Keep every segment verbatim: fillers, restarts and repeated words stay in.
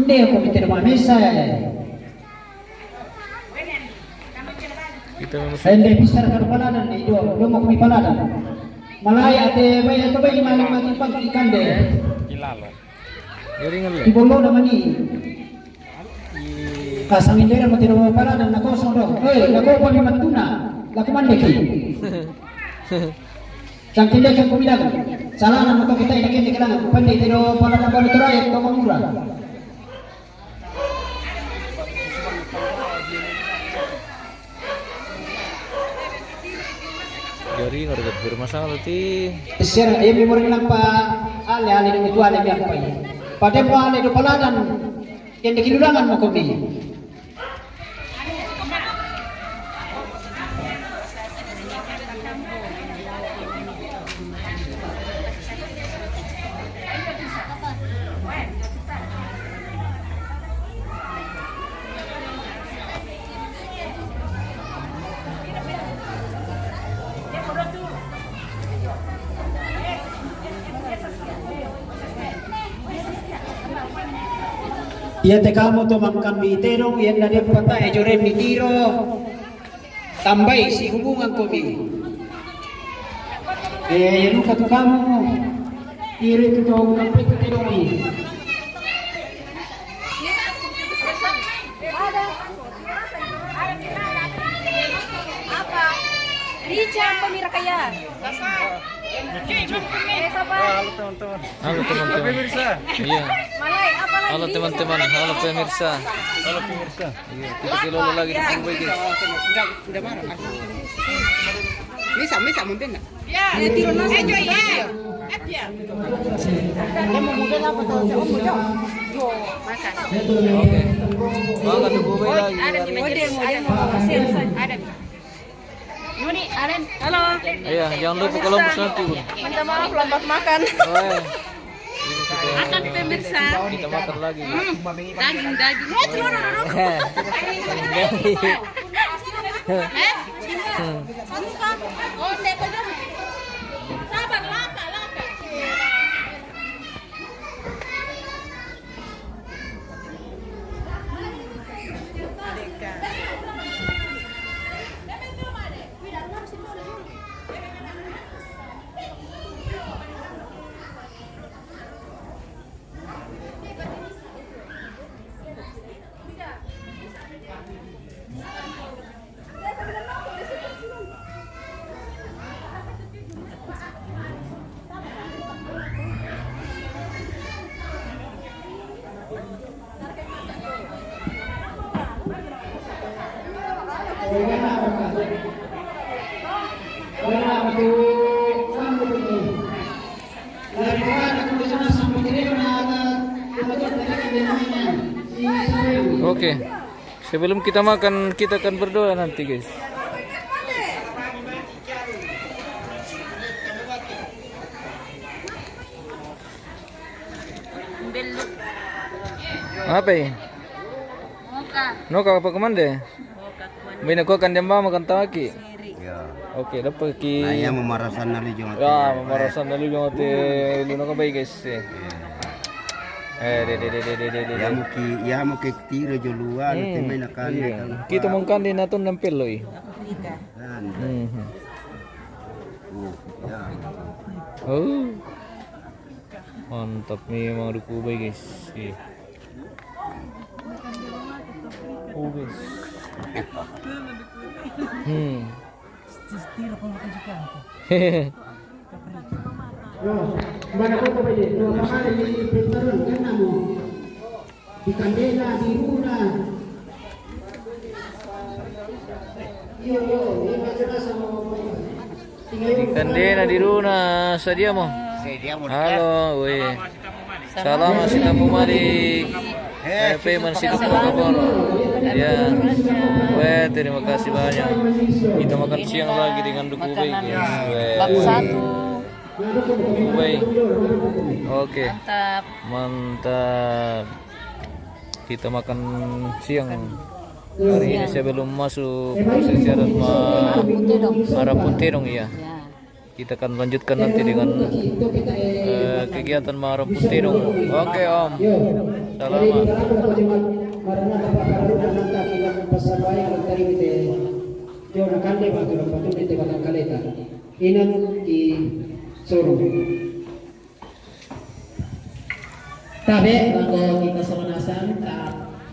Te ko mite ma mesa. Kita memang ende pisar ka paladan ni do, do mo kami paladan. Malai ate bai ate bai malam mati pang ikan de. Kilalo. Jadi ngele. Di bolo na mani. Kasang indera mati do paladan na kosong do. Eh, na ko pa mi matuna. La kumande ki. Cang kende cang kumilang. Salana mo to kita ini kende kilang. Pande te do paladan baru terakhir to mangura. Jari ngarga bermasalah ti. Sera, eh, memori nampa ale, ale demi tu ale biar pai. Pada mo ale do paladan, yang dikilulangan mo kopi. Ia te kamu to mangkan mi tero, ia nda de pata e jore mi tiro. Tambai si hubungan ko mi. Eh, ia luka tu kamu. Iri tu to hubungan pe tu tero mi. Apa? Rica apa mira kaya? Eh, siapa? Halo teman-teman. Halo teman-teman. Pemirsa. Iya. Malai, apa lagi? Halo teman-teman. Halo pemirsa. Halo pemirsa. Iya, kita ke Lolo lagi di Kubai, guys. Udah, udah marah. Misa, misa, mungkin. Ya. Iya, tiru nasi. Eh, Joy, ya. Eh, ya. Dia mau muda apa tuh? Saya mau jauh. Yo, makan. Oke. Makan di Kubai lagi. Ada di meja. Ada di meja. Ada di Nuni, Alen, halo. Iya, jangan lupa kalau mau nanti, Bun. Minta maaf, lambat makan. Oh, iya. Ini sudah. Makan, pemirsa. Kita makan lagi. Hmm, daging, daging. Eh, turun, turun, turun. Eh? Oh, saya pegang. Sabar, laka, laka. Oke. Sebelum kita makan, kita akan berdoa nanti, guys. Apa ya? Noka. Noka apa kumande? Noka kumande. Bina ko kan demba makan tawaki. Ya. Oke, dapat ki. Nah, ya, mamarasan na lucu. Ya, mamarasan na lucu ate lu na ka bai, guys. Eh, de, de, de. Ya, mo ki, ya, mo ki tiro jo luar, hmm, te mai na kan, iya. Kita mangkan di natun nampel lo, i. Kan. Hmm. Oh, ya. Oh. Mantap nih, Mang Duku bai, guys. Iya. Oh, guys. Hmm. Mana kau kau bai? Kau kau mana ni pintarun kan namu? Di kandena di runa. Iyo, iyo, iyo, jelas sama. Di kandena di runa, sadia mo? Sadia mo, halo, weh. Salama si tamu malik. Eh, payment si tamu kabor. Ya. Weh, terima kasih banyak. Kita makan siang lagi dengan Duku Bay, guys. Weh. Bab satu. Duku Bay. Oke. Mantap. Mantap. Kita makan siang hari ini sebelum masuk proses adat ma-, Arapun Tedong, ya. Ya. Kita akan lanjutkan nanti dengan, eh, Kegiatan Marapun Tidung. Oke, Om. Salamat. Maranatha, Pak Haruna, nanti kita pasal baik, nanti kita Jona kande batu dapat tu di tengah kaleta. Inan di suruh. Tabe, bako kita sonasan, ta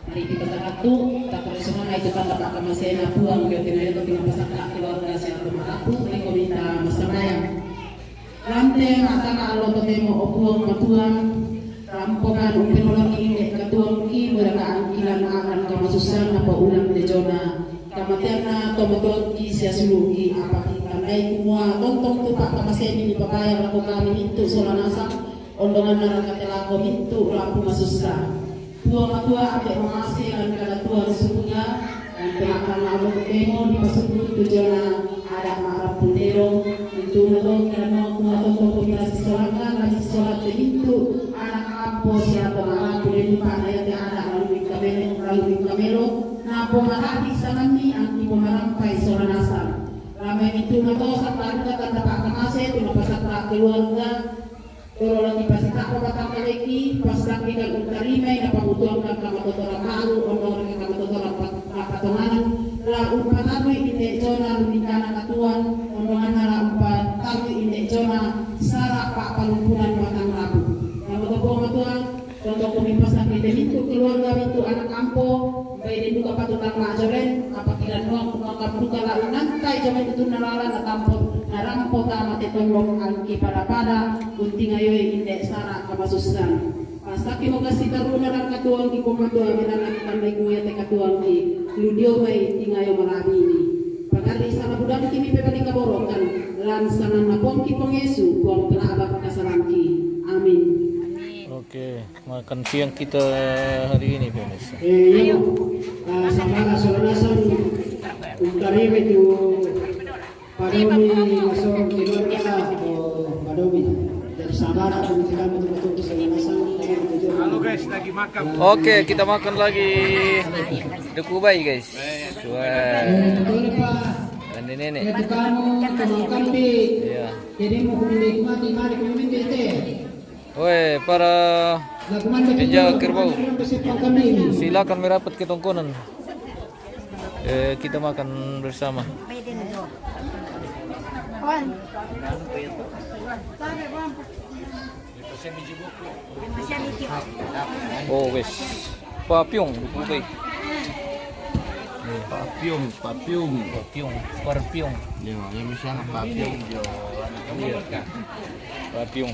mari kita takatu, ta presona itu tanda pakamasena Puang, yo tinayo to pinapasaka keluarga siya tumarapu, iko minta masambayang. Lante matana alo totemo o Puang Matua, rampokan umpenoloki inde katuang ki, muraka angkilan akan kamasusan apa ulang de Jona, kamateanna to matuang ki siya sulu ki, apa ki tandai kumua tontong tupa kamaseni ni papaya lako kami mintu sola nasang, ondonganna rakate lako mintu lampu masussa. Puang Matua, ampe mangase lan kada Tuhan suruga, dan pemakan lalu temo di pasukun tujuana ada ma'rapu tedong, itu nato kirano Puang Matua, kombinasi solanga, kami solat mintu anak ampo siapa ma'rapu, dan lupa ayat ada lalu kamelo, lalu kamelo, na pomarapi sanami, angki pomarampai sola nasang. Ramai itu nato, sapa duka tanda pakamase, tu napasaka keluarga, Toro lagi pasita'pa batangkaleki, passambikan untarimai, napamutuangkan kamatotoran ma'ru, ondongkan kamatotoran pat-, patonganan, la umpatarui inde Jona, runinggana katuan, ondonganna la umpatarui inde Jona, sara pa'palumpunan batang rabu. Namoto Puang Matua, tondok kumi pasang inde mintu keluarga, mintu anak ampo, Bai den duka patutang ma'joren, apa kirannuang kumakam duka la unantai jomai tutunna lala natampo, narampo tama te tondok angki pada-pada, untingayoi inde sara kamasussan. Pasakki mo kasi taruna rangka tuangki Puang Matua, menana kitandai kuya te katuangki, ludio bai tingayo malabini. Pagarri sama budangki mipe bali kaborokan, lan sanganna Puangki Puang Yesu, Puang pelaba kasalangki. Amin. Oke. Makan siang kita hari ini, pemirsa. Eh, iya, Bu. Ah, sabara sola nasang, untarime tu padomi masoro keluarga, oh, padomi. Jadi sabara tu kita betul-betul sola nasang, tadi betul. Halo guys, lagi makan. Oke, kita makan lagi. Duku bai, guys. Wah. Eh, betul, Pak. Dan ini nih. Ya, tukang, tukang kampi. Iya. Jadi mau kulit mati, mari kulit mati. Weh, para penjaga kerbau, silakan merapat ke tongkonan. Eh, kita makan bersama. Oh, wes. Papiong, duku bai. Papiong, papiong. Papiong, papiong. Iya, yang bisa papiong. Iya. Papiong.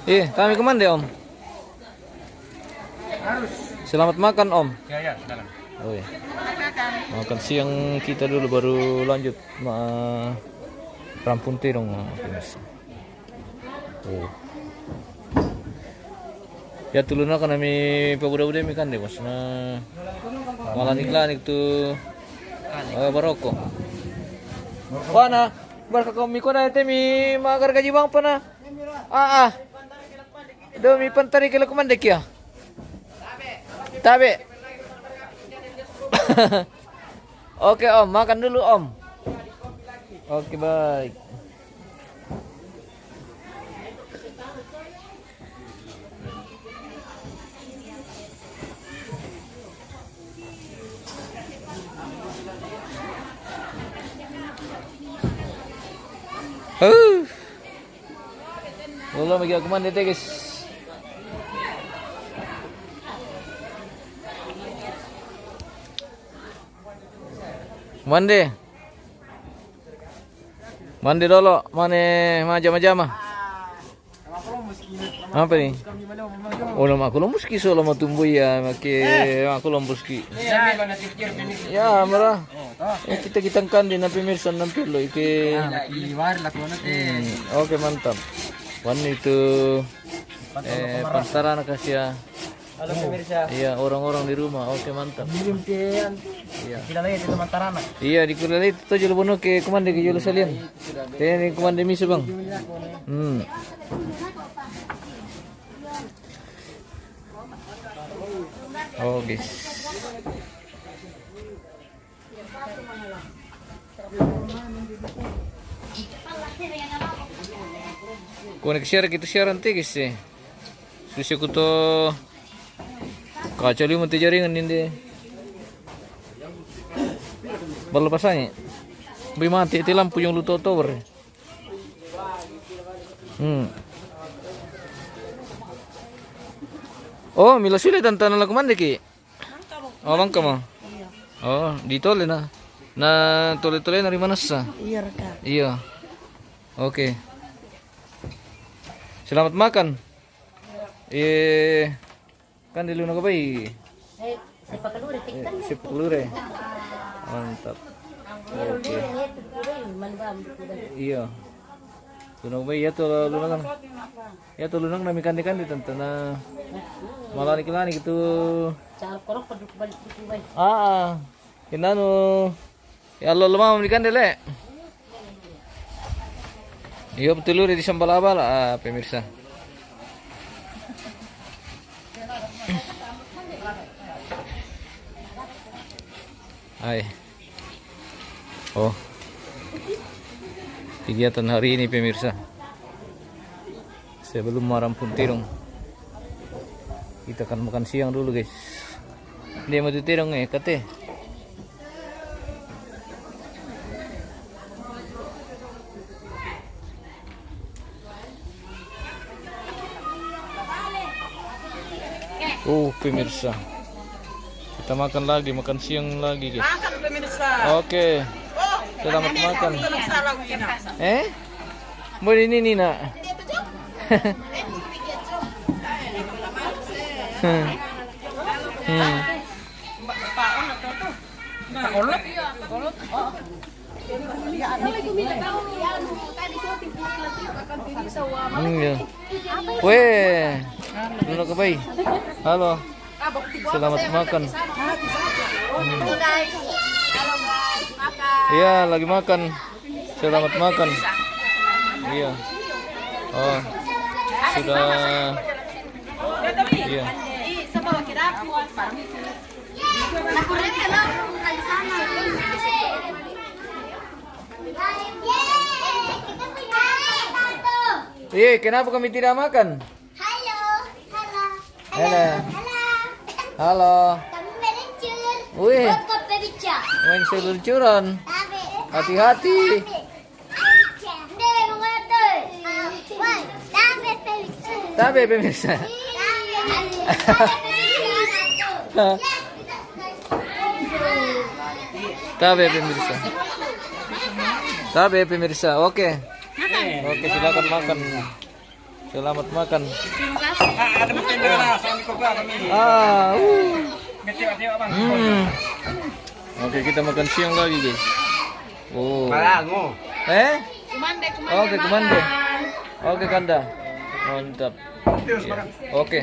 Eh, kami kemana, Om? Selamat makan, Om. Ya, ya, silakan. Oh, iya. Makan siang kita dulu, baru lanjut ma-, rampung terong, pemirsa. Oh. Ya, tulunna kan ami pabuda-buda mi kan de, Bos. Nah, malanik-lanik tu, eh, baroko. Wana, barka ko mi kona te mi magar gaji bang pana. Ah, ah. Do mi pantari ke laku mandek ya. Tabe. Oke, Om, makan dulu, Om. Oke, baik. Uh. Wala, magi aku mandi te, guys. Mandi. Mandi dolo, mane majama-jama. Apa ni? Oh, nama aku lombuski, so lama tumbuh ya, make aku lombuski. Ya, mera. Eh, kita, kita kan di nampi mirsan nampi lo ike. Hmm, oke, mantap. Wan itu, eh, pantara na kasia. Halo, pemirsa. Iya, orang-orang di rumah. Oke, mantap. Iya. Di Kulalei itu teman Tarana. Iya, di Kulalei itu tuh jolo bono ke komande ke jolo salian. Ini komande misu, Bang. Hmm. Oh, guys. Koneksi siaran kita siaran tigis sih. Susi kuto kaca lima ti jaringan ini. Baru lepas aja. Beri mati ti lampu yang lu tower. Hmm. Oh, mila sule tantana laku mande ki. Oh, bangka mo. Oh, di tole na. Na tole-tole na ri manassa. Iya, raka. Iya. Oke. Selamat makan. Eh, kan di Luna Kabai. Eh, sepak lure, eh, sepak lure. Mantap. Oke. Iya. Luna Kabai ya tuh, Luna kan. Ya tuh, Luna nami kande-kande tantana. Malah ni kilani gitu. Ah, ah. Inanu. Ya Allah, lemah memberikan dele. Iya, betul, udah disambal abal, ah, pemirsa. Hai. Oh. Kegiatan hari ini, pemirsa. Sebelum makan puntirong, kita akan makan siang dulu, guys. Dia mau terong, eh, kate. Uh, pemirsa. Kita makan lagi, makan siang lagi, guys. Makan, pemirsa. Oke. Oh, selamat makan. Eh? Mau ini, Nina. Hmm. Hmm. Hmm, iya. Weh, Luna Kabai. Halo. Selamat makan. Hmm. Iya, lagi makan. Selamat makan. Iya. Oh. Sudah. Iya. Eh, kenapa kami tidak makan? Halo, halo. Halo. Halo. Halo. Kami meluncur. Wih. Buat kopi bica. Main seluncuran. Tabe. Hati-hati. Tabe. Nde, mau mana tuh? Ah, woi, tabe, pemirsa. Tabe, pemirsa. Tabe, pemirsa. Tabe, pemirsa. Tabe, pemirsa. Oke. Oke, silakan makan. Selamat makan. Terima kasih. Ah, ada makan darah, suami kau apa nih? Ah, uh. Betul, betul, Bang. Hmm. Oke, kita makan siang lagi, guys. Oh. Malango. Eh? Kumande, kumande. Oke, kumande. Oke, Kanda. Mantap. Iya. Oke.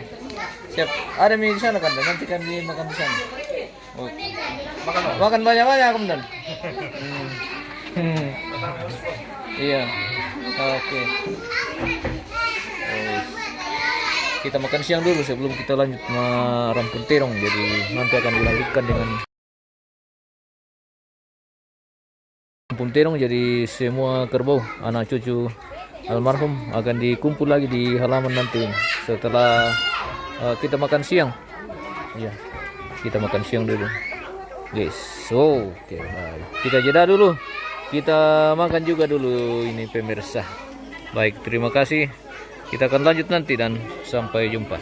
Siap. Ada mie di sana, Kanda. Nanti kami makan di sana. Oke. Makan banyak-banyak, Komandan. Hmm. Hmm. Iya. Oke. Eh, kita makan siang dulu sebelum kita lanjut merampun terong. Jadi nanti akan dilanjutkan dengan rampun terong. Jadi semua kerbau, anak cucu almarhum akan dikumpul lagi di halaman nanti setelah, eh, kita makan siang. Iya, kita makan siang dulu, guys. Oke, baik. Kita jeda dulu. Kita makan juga dulu ini, pemirsa. Baik, terima kasih. Kita akan lanjut nanti dan sampai jumpa.